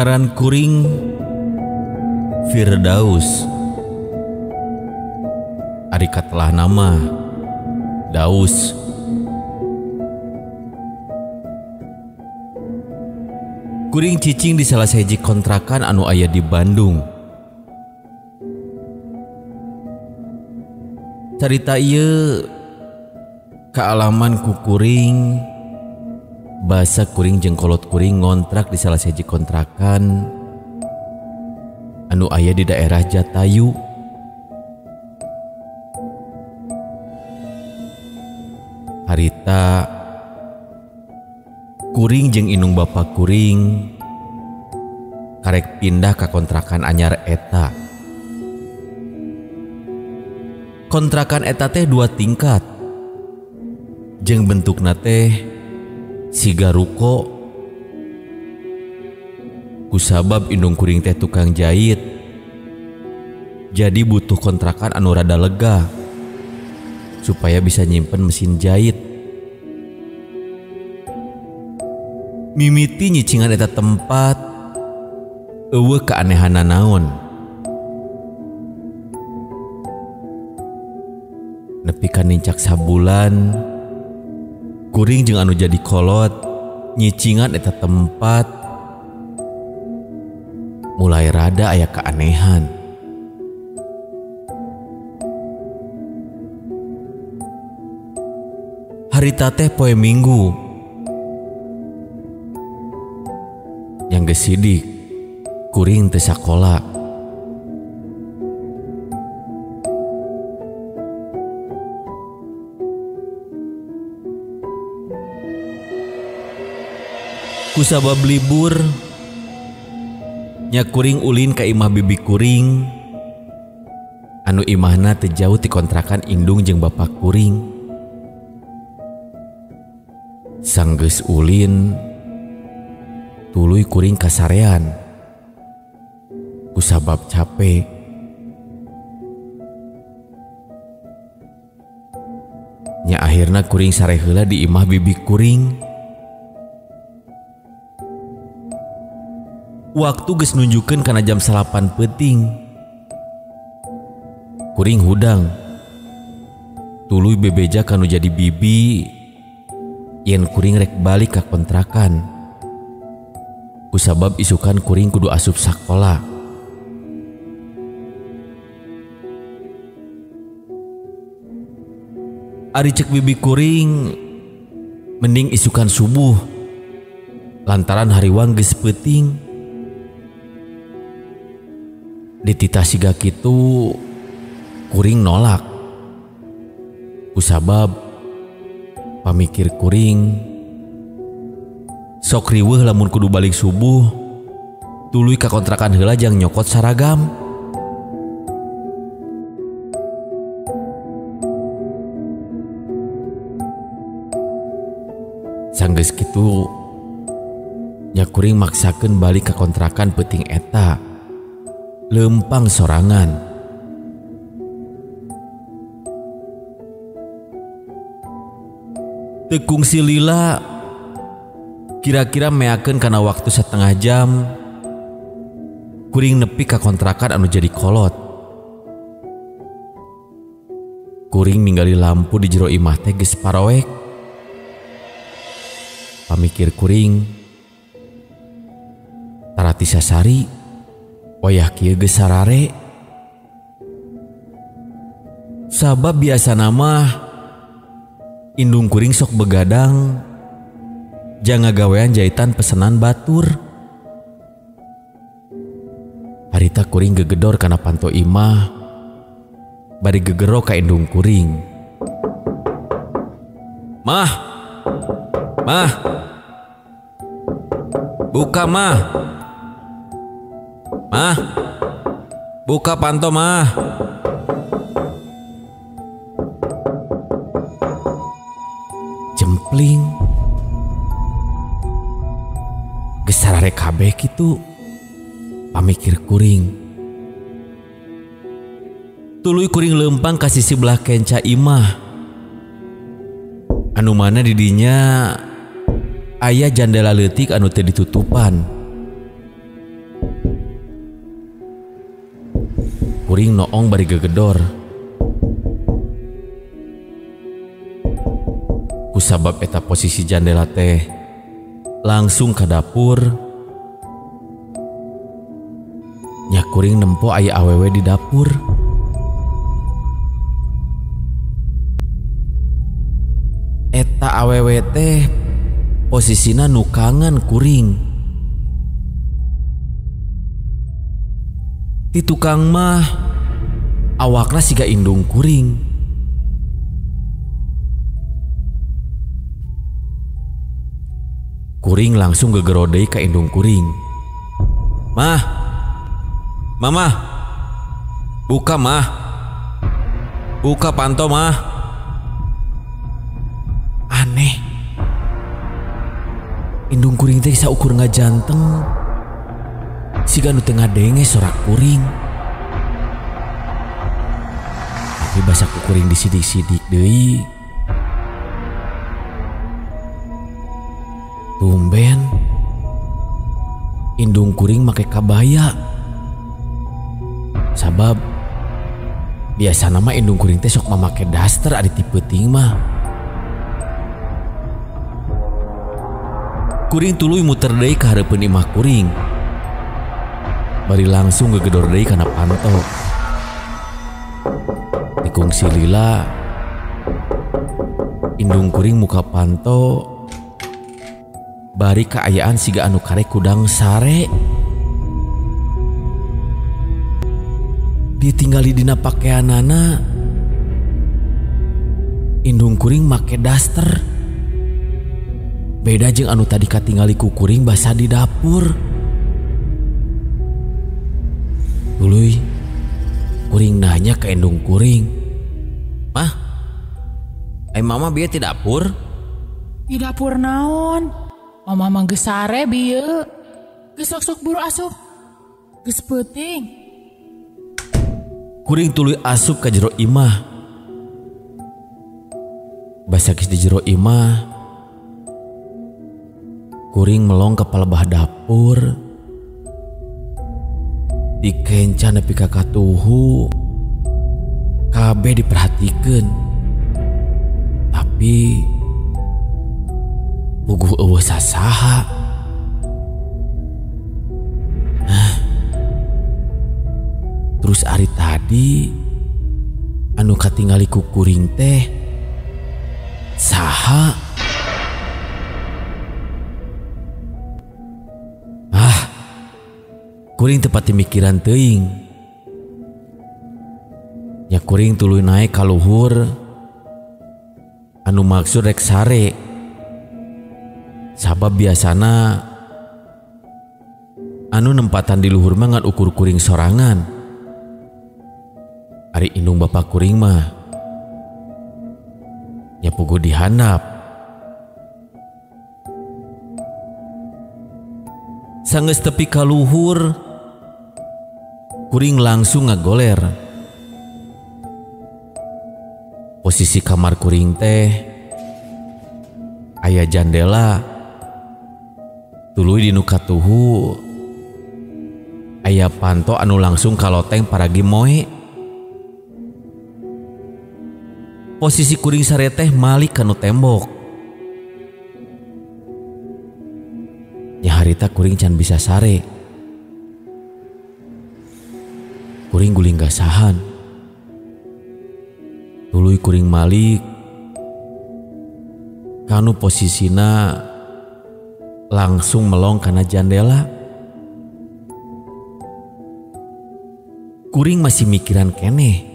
Ngaran kuring Firdaus. Ari katelah nama Daus. Kuring cicing di salah sahiji kontrakan anu aya di Bandung. Carita ieu kaalaman ku kuring, basa kuring jeung kolot kuring ngontrak di salah sahiji kontrakan anu aya di daerah Jatayu. Harita kuring jeung indung bapa kuring karek pindah ka kontrakan anyar eta. Kontrakan eta teh 2 tingkat. Jeung bentukna teh siga ruko. Kusabab indung kuring teh tukang jahit, jadi butuh kontrakan anu rada lega supaya bisa nyimpen mesin jahit. Mimiti nyicingan eta tempat eueuh keanehan naon. Nepi ka nincak sabulan, kuring jeung anu jadi kolot nyicingan eta tempat mulai rada aya keanehan. Harita teh poe Minggu. Yang geus sidik kuring teu sakola. Kusabab libur nya kuring ulin ka imah bibi kuring anu imahna teu jauh ti kontrakan indung jeung bapa kuring. Sanggeus ulin tuluy kuring kasarean kusabab capek. Nya akhirna kuring sare heula di imah bibi kuring. Waktu geus nunjukeun kana jam 9 peuting. Kuring hudang. Tuluy bebeja kanu jadi bibi yen kuring rek balik ka kontrakan. Kusabab isukan kuring kudu asup sakola. Ari cek bibi kuring mending isukan subuh lantaran hariwang geus peuting. Dititah siga kitu kuring nolak. Kusabab pamikir kuring sok riweuh lamun kudu balik subuh tuluy ka kontrakan heula jang nyokot saragam. Sanggeus kitu nya kuring maksakeun balik ka kontrakan peuting eta lempang sorangan. Teu kungsi lila kira-kira meakeun kana waktu setengah jam kuring nepi ka kontrakan anu jadi kolot. Kuring ningali lampu di jero imah teh geus paroek. Pamikir kuring tarati sasari wayah kieu geus sarare. Sabab biasana mah indung kuring sok begadang jang ngagawean jahitan pesenan batur. Harita kuring gegedor kana panto imah bari gegero ka indung kuring. Mah, mah, buka mah, mah, buka panto mah. Jempling. Geus sarare kabeh kitu pamikir kuring. Tuluy kuring lempang ka sisi belah kenca imah anu mana di dinya aya jandela leutik anu teu ditutupan. Kuring noong bari gegedor. Kusabab eta posisi jandela teh langsung ke dapur. Nya kuring nempo aya awewe di dapur. Eta awewe teh posisina nukangan kuring. Ti tukang mah awakna siga indung kuring. Kuring langsung gegero deui ka indung kuring. Mah, mama, buka mah, buka panto mah. Aneh, indung kuring teh saukur ngajanteng. Siga nu teu ngadenge sorak kuring. Tapi basa ku kuring disidik-sidik deui. Tumben indung kuring make kabaya. Sabab biasana mah indung kuring teh sok mamake daster ari ti peuting mah. Kuring tuluy muter deui ka hareupeun imah kuring. Bari langsung gegedor deui kana panto. Dikungsi lila indung kuring muka panto bari kaayaan siga anu karek kudang sare. Ditinggali dina pakeanana indung kuring make daster. Beda jeung anu tadi katingali ku kuring basa di dapur. Tuluy kuring nanya ke indung kuring. Mah, mama bieu ti dapur? Di dapur naon? Mama mah geus sare bieu. Geus sok-sok buru asup. Geus peuting. Kuring tuluy asup ka jero imah. Basa geus di jero imah, kuring melong ka palebah dapur. Dikenca nepi ka katuhu, kabeh diperhatikeun. Tapi puguh eueuh sasaha. Hah. Terus ari tadi anu katingali ku kuring teh saha? Ah, kuring tepat mikiran teuing. Nya kuring tuluy naik ka luhur anu maksud rek sare. Sabab biasana anu nempatan di luhur mah ngan ukur kuring sorangan. Ari indung bapak kuring mah nya puguh dihandap. Sanggeus tepi ka luhur, kuring langsung ngagoler. Posisi kamar kuring teh aya jandela, tuluy di nu katuhu aya panto anu langsung ka loteng paragi moe. Posisi kuring sare teh malik kanu tembok. Nya harita kuring can bisa sare. Kuring guling gasahan. Tuluy kuring malik kanu posisina langsung melong kana jandela. Kuring masih mikiran keneh.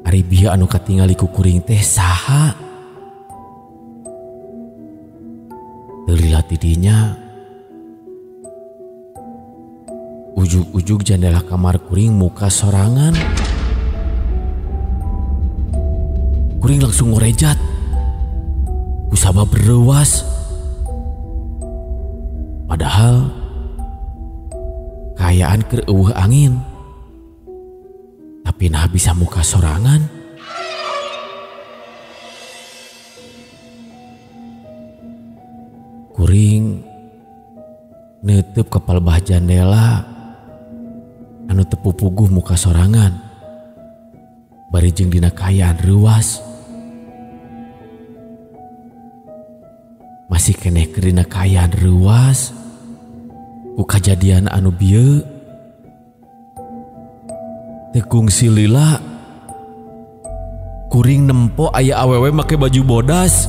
Ari bieu anu katingali ku kuring teh saha? Teu lila ti dinya, ujug-ujug jandela kamar kuring muka sorangan. Kuring langsung ngorejat kusabab bereuwas. Padahal kaayaan keur eueuh angin. Tapi nah bisa muka sorangan. Kuring neuteub ka palebah jandela Anu teu pupuguh muka sorangan. Bari jeung dina kaayaan reuwas. Masih keneh keur dina kaayaan reuwas. Ku kajadian anu bieu. Teu kungsi lila kuring nempo aya awewe make baju bodas.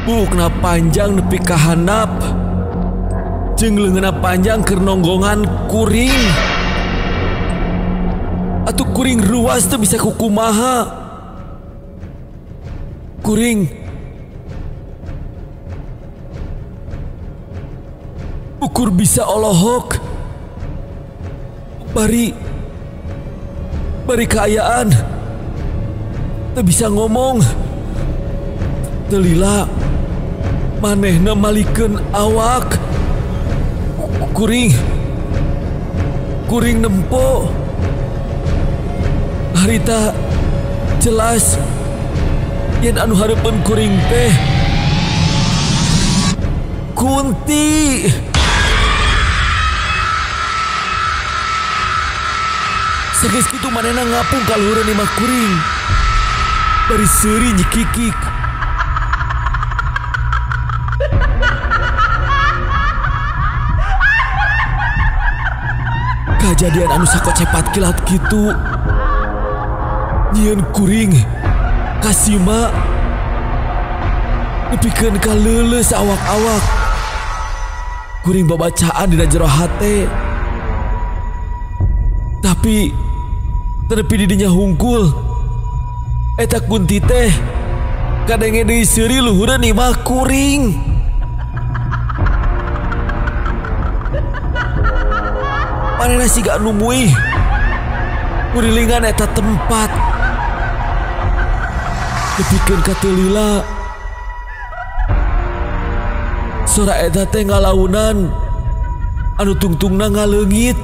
Buukna panjang nepi ka handap. Jeung leungeunna panjang keur nonggongan kuring. Atuh kuring ruas teu bisa kukumaha. Kuring ukur bisa olohok. Bari kaayaan teu bisa ngomong. Teu lila manehna malikeun awak. Kuring nempo. Harita jelas yen anu hareupeun kuring teh kunti. Sageus kitu manehna ngapung ka luhureun imah kuring. Bari seuri nyikikik. Kajadian anu sakocepat kilat kitu nyieun kuring kasima nepikeun ka leuleus awak-awak. Kuring babacaan dina jero hate. Tapi tenepi di dinya hungkul. Eta kunti teh kadenge deui seuri luhureun imah kuring. Manehna siga anu muih ngurilingan eta tempat. Nepikeun ka teu lila. Sora eta teh ngalaunan anu tungtungna ngaleungit.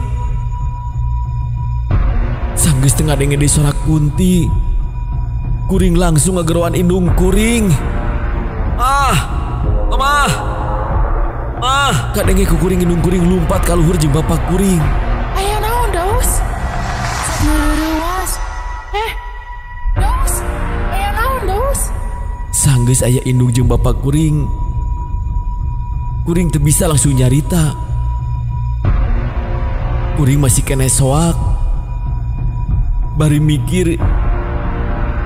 Sanggeus teu ngadenge deui sora kunti. Kuring langsung ngageroan indung kuring. Ah, mah. Ah, kadenge ku kuring indung kuring lumpat ka luhur jeung bapak kuring. Aya naon, Daus? Sok ngeureureuwas. Daus. Aya naon, Daus? Sanggeus aya indung jeung bapak kuring. Kuring teu bisa langsung nyarita. Kuring masih keneh soak. Bari mikir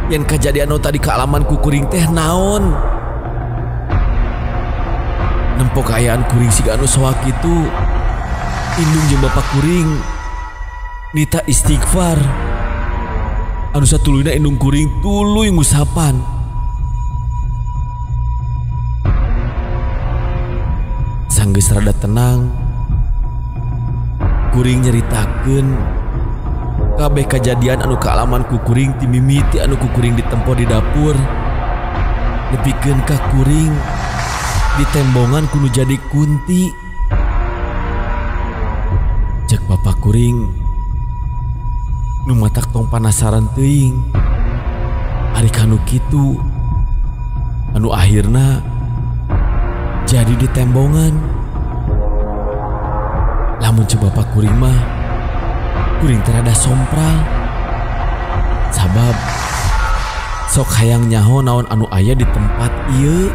yen kajadian nu tadi kaalaman ku kuring teh naon. Nempo kaayaan kuring siga anu soak kitu. Indung jeung bapak kuring nita istighfar. Anu satuluyna indung kuring tuluy ngusapan. Sanggeus rada tenang, kuring nyaritakeun kabeh kajadian anu kaalaman ku kuring ti mimiti anu ku kuring ditempo di dapur. Nepikeun ka kuring ditembongan kudu jadi kunti. Cek bapak kuring nu matak tong panasaran teuing. Ari kanu kitu anu akhirna jadi ditembongan. Lamun cek bapak kuring mah kuring terada sompral. Sabab sok hayang nyaho naon anu aya di tempat ieu.